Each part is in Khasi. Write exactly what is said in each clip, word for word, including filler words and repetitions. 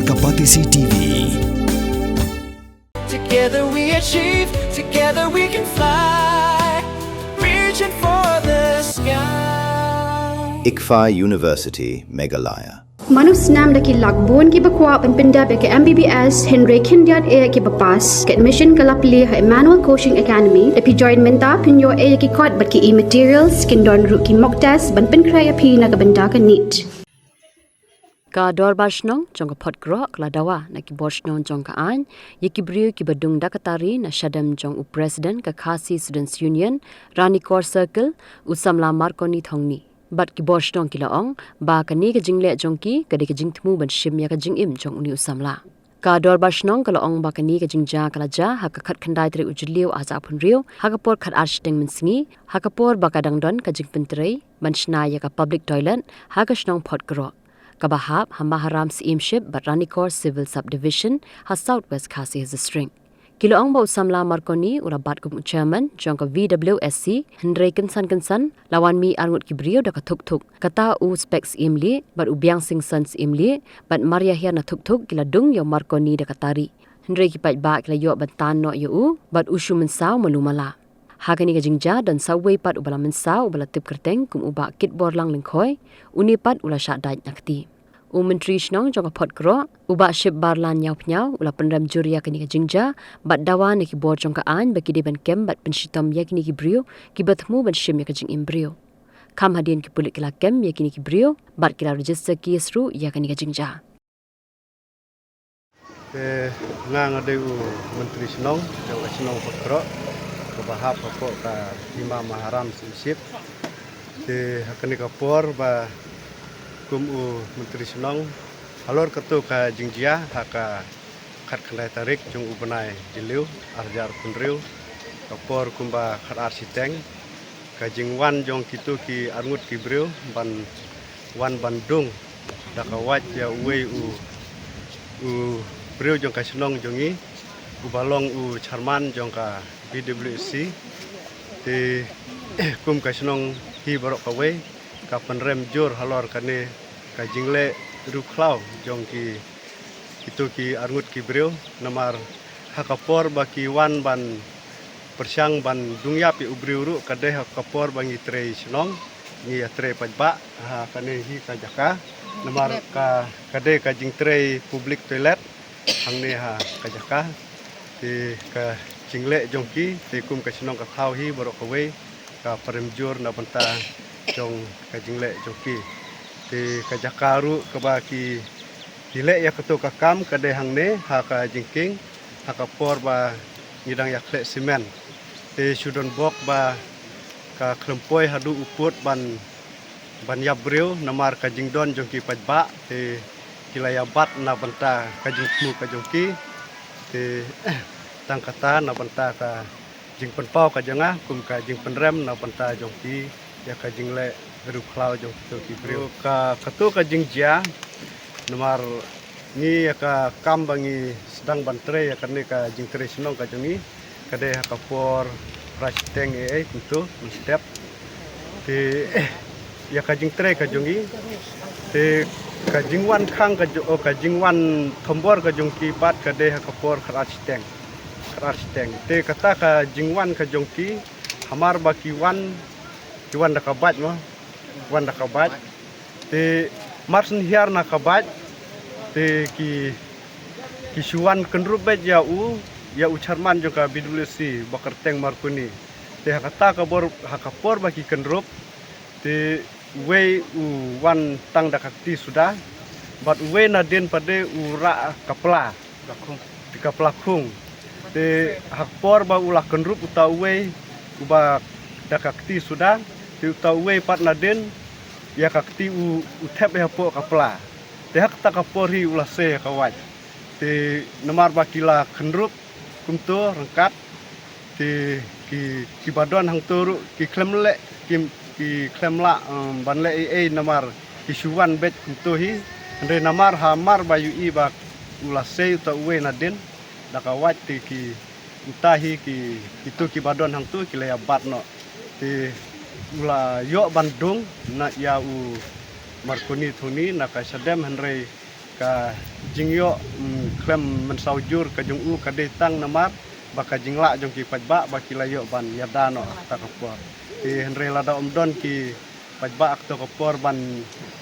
Ka Batesi T V. Together we achieve, together we can fly. Reaching for the sky. ICFAI University, Meghalaya. Mano snam da ki lak bun kiba kwah ban pyndep ïa ka M B B S hynrei khyndiat eh kiba pass. Ka admission ka la plie ha Emmanuel Coaching Academy. Da phi join mynta phin ïoh eh ïa ki kot bad ki e-materials, kin don ruh ki mock test ban pynkhreh ïa phi na ka bynta ka NEET. Ka Dorbar Shnong jong ka Phodkroh ka la dawa na ki bor shnong jong ka aiñ ïa ki briew kiba dung da ka tari na shadem jong u President ka Khasi Students Union, Ranikor Circle, u samla Marconi Thongni. Bad ki bor shnong ki la ong ba kane ka jingleh jong ki ka dei ka jingthmu ban shim ïa ka jingim jong une u samla. Ka Dorbar Shnong ka la ong ba kane ka jingjia ka la jia ha ka khatkhyndai tarik u Jylliew arhajar arphew hynriew, ha ka por khatar shiteng mynsngi, ha ka por ba ka dang don ka jingpyntrei ban shna ïa ka public toilet ha ka shnong Phodkroh, kaba hap ha Maharam Syiem-ship bad Ranikor Civil Subdivision ha South West Khasi Hills District. Ki la ong ba u samla Marconi u la bat kum u chairman jong ka V W S C, hynrei kynsan kynsan la wan mih arngut ki briew da ka thuk thuk. Kata u Spek Syiemlieh bad u Biangsingson Syiemlieh bad Mariahiarna Thukthuk ki la dung ïa u Marconi da ka tari. Hynrei ki paidbah ki la ïoh ban tan noh ïa u bad u shu mynsaw malu mala. Ha kane ka jingjia don sa uwei pat uba la mynsaw uba la tip kyrteng kum u Bah Kitborlang Lyngkhoi, une pat u la shah dait na kti. U Myntri Shnong jong ka Phodkroh, u Bah Shipbarlan Ïawphniaw, u la pynrem jur ïa kane ka jingjia bad dawa na ki bor jong ka aiñ ba ki dei ban kem bad pynshitom ïa kine ki briew kiba thmu ban shim ïa ka jingim briew. Kham hadien ki pulit ki la kem ïa kine ki briew bad ki la register case ruh ïa kane ka jingjia. Te nga nga dei u Myntri Shnong jong ka shnong Phodkroh, kaba hap hapoh ka Hima Maharam Syiem-ship. Te ha kane ka por ba kum u Myntri Shnong, halor kato ka jingjia ha ka khatkhyndai tarik jong u bnai Jylliew arhajar arphew hynriew, ka por kumba khatar shiteng, ka jingwan jong kito ki arngut ki briew ban wan ban dung da ka wait ïa uwei u, u briew jong ka shnong jong ngi, uba long u chairman jong ka V W S C. Te kum ka shnong hi baroh kawei ka pynrem jur halor kane ka jingleh riewkhlaw jong ki, kito ki arngut ki briew, namar ha ka por ba ki wan ban pyrshang ban dung ïap ïa u briew ruh ka dei ha ka por ba ngi trei shnong, ngi ïa trei paidbah ha kane hi ka jaka, namar ka, ka dei ka jingtrei public toilet hangne ha ka jaka. Te ka jingleh jong ki, te kum ka shnong ka thaw hi baroh kawei ka pynrem jur na bynta jong ka jingleh jong ki. Te ka jaka ruh kaba ki, ki leh ïa kato ka kam ka dei hangne ha ka jingkieng, ha ka por ba ngi dang ïa khleh simen. Te shu don bok ba ka khlem poi haduh u pud ban, ban ïap briew namar ka jingdon jong ki paidbah, te ki la ïa bat na bynta ka jingthmu ka jong ki. Te tang kata na bynta ka jingpynpaw ka jong nga kum ka jingpynrem na bynta jong ki ïa ka jingleh riewkhlaw jong kito ki briew. Ka, kato ka jingjia, namar ngi ïa ka kam ba ngi sdang ban trei ïa kane ka jingtrei shnong ka jong ngi ka dei ha ka por phra shiteng ei ei kumto mynstep. Te ïa ka jingtrei ka jong ngi, te ka jingwan khang ka jong, oh, ka jingwan thombor ka jong ki pat ka dei ha ka por khatar shiteng, khatar shiteng. Te kata ka jingwan ka jong ki, hamar ba ki wan, ki wan da ka bike mo, wan da ka bike. Te mar shen hiar na ka bike, te ki, ki shu wan kynrup beit ïa u, ïa u chairman jong ka V W S C, ba kyrteng Marconi. Te ha kata ka bor, ha ka por ba ki kynrup, te uwei u wan tang da ka kti suda, bad uwei nadien pat de u rah ka pla, ka pla khung. Te ha ka por ba u la kynrup uta uwei uba da ka kti suda, te uta uwei pat nadien ïa ka kti u, u thep ïa hapoh ka pla. Te ha kata ka por hi u la sei ïa ka wait. Te namar ba ki la kynrup kumto ryngkat, te ki, kiba don hangto ruh ki khlem leh, ki, ki khlem lah, em, ban leh ei ei namar ki shu wan beit kumto hi. Hynrei namar hamar ba ïohi ba u la sei uta uwei nadien da ka wait, te ki, uta hi ki, kito kiba don hangto ki la ïa bat noh. Te u la ïoh ban dung na ïa u Marconi Thongni na ka shadem, hynrei ka, Jingïoh, mm, khlem mynsaw jur ka jong u ka dei tang namar ba ka jinglah jong ki paidbah ba ki la ïoh ban ïada noh ta ka por. Te hynrei lada ym don ki paidbah ha kato ka por ban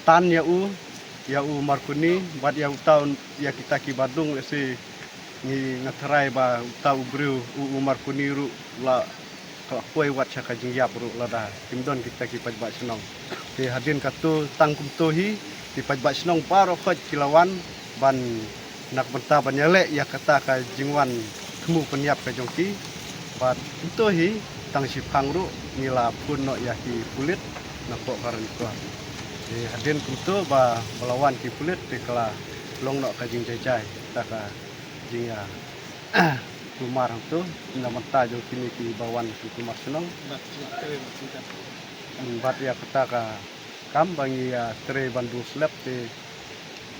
tan ïa u, ïa u Marconi, bad ïa uta u, ïa kita ki badung, ese ngi nga tharai ba uta u briew u, u Marconi ruh la ka la poi wat sha ka jingïap ruh lada kim don kita ki paidbah shnong. Te hadien kato tang kumto hi, ki paidbah shnong baroh khoit ki la wan ban na ka bynta ban ïaleh ïa kata ka jingwan thmu pynïap ka jong ki. Bad kumto hi tang shiphang ruh ngi la phone noh ïa ki pulit na poh ka Ranikor. Te hadien kumto ba, ba la wan ki pulit te ka la long noh ka jingjai jai kata ka jingïa kulmar hangto na bynta jong kine ki ba wan ki kulmar shnong. Bad ïa kata ka kam ba ngi ïa trei ban duh slap te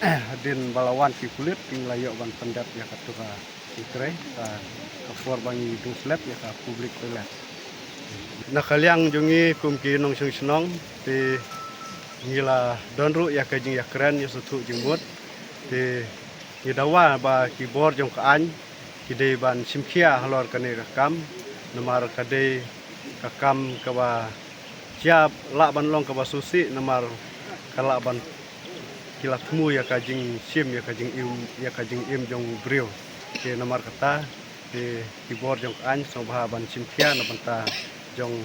hadien ba la wan ki pulit te ngi la ïoh ban pyndep ïa kata ka trei ka, ka por ba ngi duh slap ïa ka public toilet. Na ka liang jong ngi kum ki nongshong shnong te ngi la don ruh ïa ka jingïakren ïa sngewthuh jingmut te ngi dawa ba ki bor jong ka aiñ ki dei ban shim khia halor kane ka kam, namar ka dei ka kam kaba jia lah ban long kaba sngewsih, namar ka lah ban ki la thmu ïa ka jingshim ïa ka jingim, ïa ka jingim jong u briew. Te namar kata te ki bor jong ka aiñ sngewbha ban shim khia na bynta jong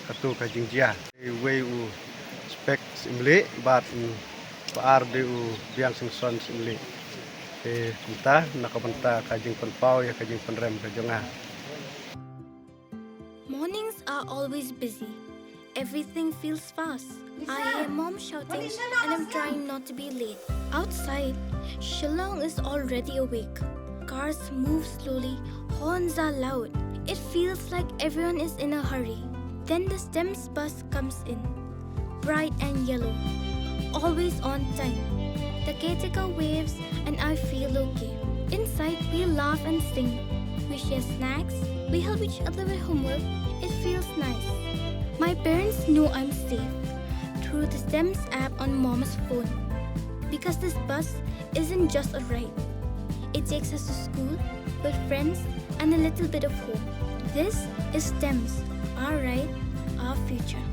kato ka jingjia. Te wei u Spek Syiemlieh bad, mm, ba ar dei u Biang Singson Syiemlieh. Te kumta na ka bynta ka jingpynpaw ïa ka jingpynrem ka jong nga. Mornings are always busy. Everything feels fast. I hear mom shouting and I'm trying not to be late. Outside, Shillong is already awake. Cars move slowly, horns are loud. It feels like everyone is in a hurry. Then the STEMS bus comes in. Bright and yellow, always on time. The caretaker waves and I feel okay. Inside, we laugh and sing. We share snacks. We help each other with homework. It feels nice. My parents know I'm safe through the STEMS app on mom's phone. Because this bus isn't just a ride, it takes us to school, with friends, and a little bit of home. This is STEMS, our ride, our future.